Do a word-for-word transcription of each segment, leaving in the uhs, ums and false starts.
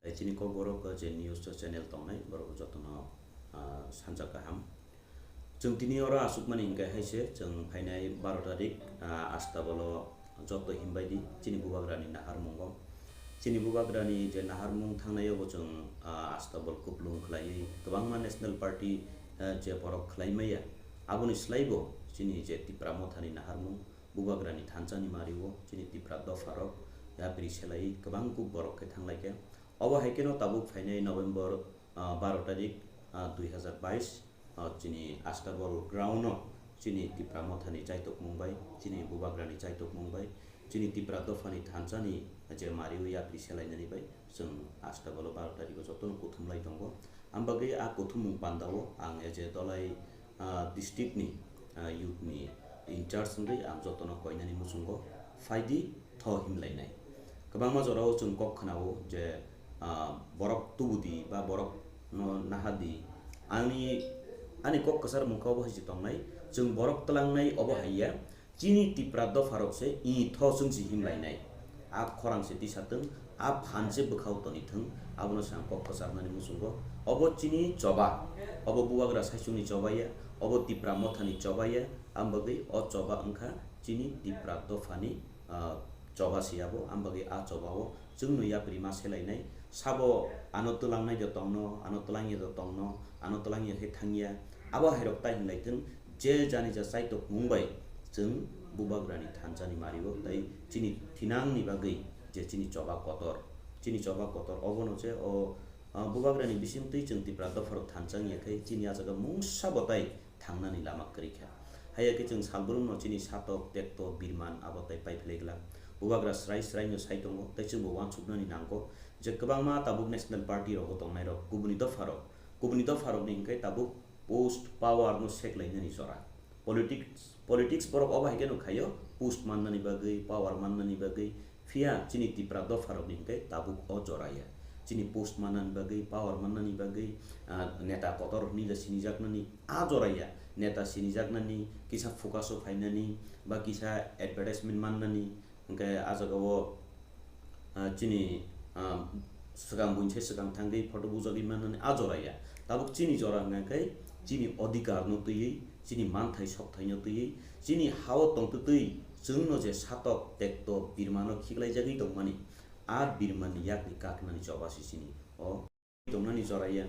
Tei chini Kokborok je news channel tongnai, borok jotono, ah, sanja kaham. Chwng tini oro aswkmani hinkhe hai se, chwng phainai baro tarik, ah, Astabolo joto himbai di chini bubagrani naharmungo. Chini bubagrani je naharmung thangnai, obo chwng, ah, Astabol kuplung khlaiwi kwbangma National Party, ah, je borok khlai maya, aboni slaibo chini je Tipra Mothani naharmung, bubagrani thansa ni mario chini Tipra dopha rok yapri selai kwbang kuk borok khe thang lai kha. Obo hai kheno tabuk phainai November, ah, baro tarik, ah, dui hazar bais, ah, chini Astabol ground no chini Tipra Mothani chaitokmung bai, chini bubagrani chaitokmung bai, chini Tipra dophani thansa ni je mario yapri selainani bai chwng Astabolo baro tarik o jotono kuthum lai tongo. Ambagwi a kuthumung pandao ang as a Dhalai, ah, district ni, ah, youth ni in charge wngwi ang jotono koinani muchungo phaidi tho himlainai. Kwbangma jorao chwng kok khwnao je, ah, borok tubudi ba borok no nahadi. Ani, ani kok kwchar mungkha obo hai se tongnai, chwng borok twlangnai obo hai ya. Chini Tipra dopharok se i tho chwng se himlainai. A khorang se tisa thwng, a phan se bwkhao toni thwng, abono se ang kok kwcharnani muchungo. Obo chini choba, obo bubagra saichungni choba ya, obo Tipra mothani choba ya, ang bagwi o choba wngkha chini Tipra dophani, ah, choba se abo, ang bagwi a choba o chwngno yapri ma selainai. Sabo ano twlangnai de tongno, ano twlangya de tongno, ano twlangya khe thangya, abo hairok tai hinlai thwng, je jani ja chaitok mung bai chwng bubagrani thansa ni mario, tai chini thinang ni bagwi je chini choba kotor, chini choba kotor obono se o, ah, bubagrani bising twi chwng Tipra dopharok thansa wngya khe chini a jaga mungsa bo tai thangnani lama kwrwi kha. Haiya khe chwng salbrumno chini satok, tekto, birman abo tai pai phlai glak. Bubagra srai sraino sai tongo, tei chwngbo uansuknani nango je kwbangma tabuk National Party rogo tongnairok, kubuni dopharok, kubuni dopharokni hinkhe tabuk post power no seklainani jora. Politics, politics borok obo hai kheno khaio, post mannani bagwi, power mannani bagwi, phiya chini Tipra dopharokni hinkhe tabuk o jora ya. Chini post mannani bagwi, power mannani bagwi, ah, neta kotor hwnwi le sinijaknani a jora ya. Neta sinijaknani, kisa focus o phainani, ba kisa advertisement mannani, Hwnkhe a jagao, ah, chini, ah, swkang buini se swkang thangwi photo bujagwi mannani a jora ya. Tabuk chini jora hwnkha khe chini odhikar no twiwi, chini manthai sokthai no twiwi, chini ha-o tongtwtwi chwngno je satok tekto birmano khiklaijagwi tongmani, a birmani yakni kaknani choba se chini o. Tongnani jora ya.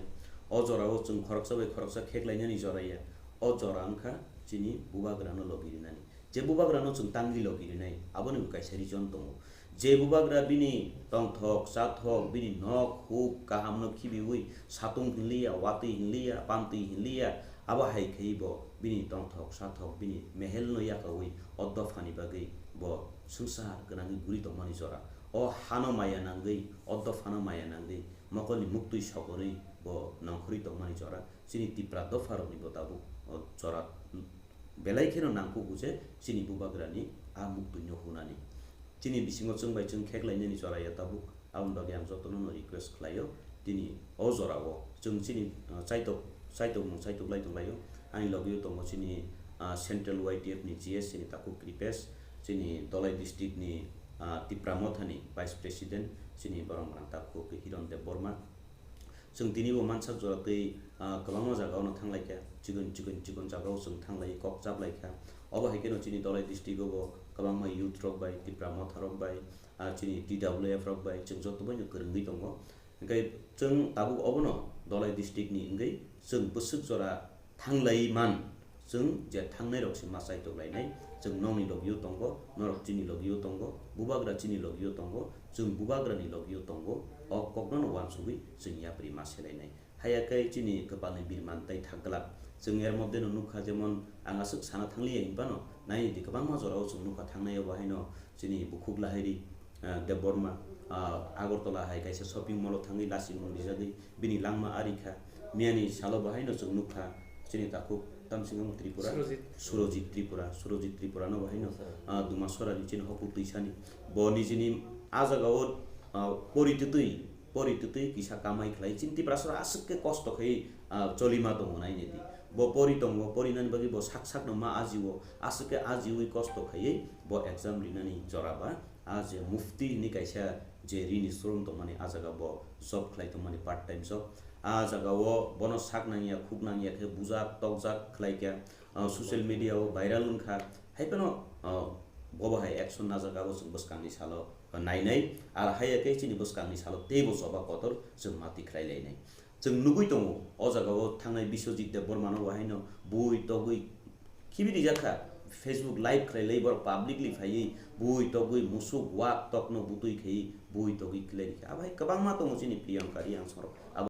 O jorao chwng khoroksa bai khoroksa kheklainani jora ya. O jora wngkha chini bubagrano logi rinani. Je bubagrano chwng tangwi logi rinai, aboni bo kaisa reason tongo. Je bubagra bini tongthok, chathok, bini nok, huk, kahamno khibiwi satung hinliya, watwi hinliya, pamtwi hinliya, abo hai khaiwi bo bini tongthok, chathok, bini mehelno yakaui o dophani bagwi bo swngchar gwnangwi bwrwi tongmani jora. O hano maya nangwi, o dophano maya nangwi, mokolni muktwi sokorwi bo nongkhorwi tongmani jora, chini Tipra dopharokni bo tabuk o jora belai kheno nangkukgo je chini bubagrani a muktwino hunani. Chini bisingo chwng bai chwng kheklainani jora ya tabuk, aboni bagwi ang jotono no request khlaio, tini o jorao chwng chini, ah, chaitok, chaitokmung chaitok lai tonglaio. Ani logio tongo chini, ah, Central Y T F ni G S chini takhuk Kripesh, chini Dhalai district ni, ah, Tipra Mothani Vice President, chini borok mwrang takhuk Hiron Debbarma. Chwng tini bo mansak jora twi, ah, kwbangma jaga ono thanglaikha, chikon chikon chikon jaga o chwng thanglai kok chaplaikha. Obo hai kheno chini Dhalai district o bo kwbangma youth rok bai, Tipra Motha rok bai, ah, chini T W F rok bai chwng joto bai no kwrwngwi tongo. Hwnkhe chwng tabuk obono Dhalai district ni wngwi chwng bwswk jora thanglai man, chwng je thangnai rok se ma chaitok lainai, chwng nokni logio tongo, norok chini logio tongo, bubagra chini logio tongo, chwng bubagrani logio tongo, o kokno no uansugwi chwng yapri ma selainai. Haiya khe chini kwpalni birman tei thak glak. Chwng er moddhe no nukha, jemon ang aswk sana thangliya hinphano, naini di kwbangma jorao chwng nukha thangnai, obo haino chini bukhuk lahairi, ah, Debbarma, ah, Agartala hai kaisa shopping mall o thangwi lasimung rijagwi bini langma ari kha. Miyani salo bo haino chwng nukha chini takhuk tamsingamo Tripura, Surojit. Surojit Tripura, Surojit Tripura no bo haino, ah, Dumasora ni chini hokuk twisani. Bo nijini a jagao, ah, pori twtwi, pori twtwi kisa kamai khlai. Chini Tiprasarok aswk khe kosto khai, ah, cholima tongo nainedi. Bo pori tongo, porinani bagwi bo sak sakno ma ajio, aswk khe ajiwi kosto khaiwi bo exam rinani jora ba. A je mufti hinwi kaisa je rini showroom tongmani, a jaga bo job khlai tongmani, part time job. A jaga o bono sak nangya, khuk nangya khe bujak tokjak khlai kha, ah, social media o viral wngkha. Hai phano, ah, bobo hai action najak, abo chwng bwskangni salo nainai, ar hai khe chini bwskangni salo teibo choba kotor chwng mati khlai lainai. Chwng nugui tongo, o jaga o thangnai Biswajit Debbarma no bo haino bui togwi khibi rijak kha, Facebook live khlai lai borok publicly phaiwi bui togwi musuk wak tokno butwi khaiwi bui togwi khlai rikha. Abo hai kwbangma tongo chini Priyanka Reang sorok. Abo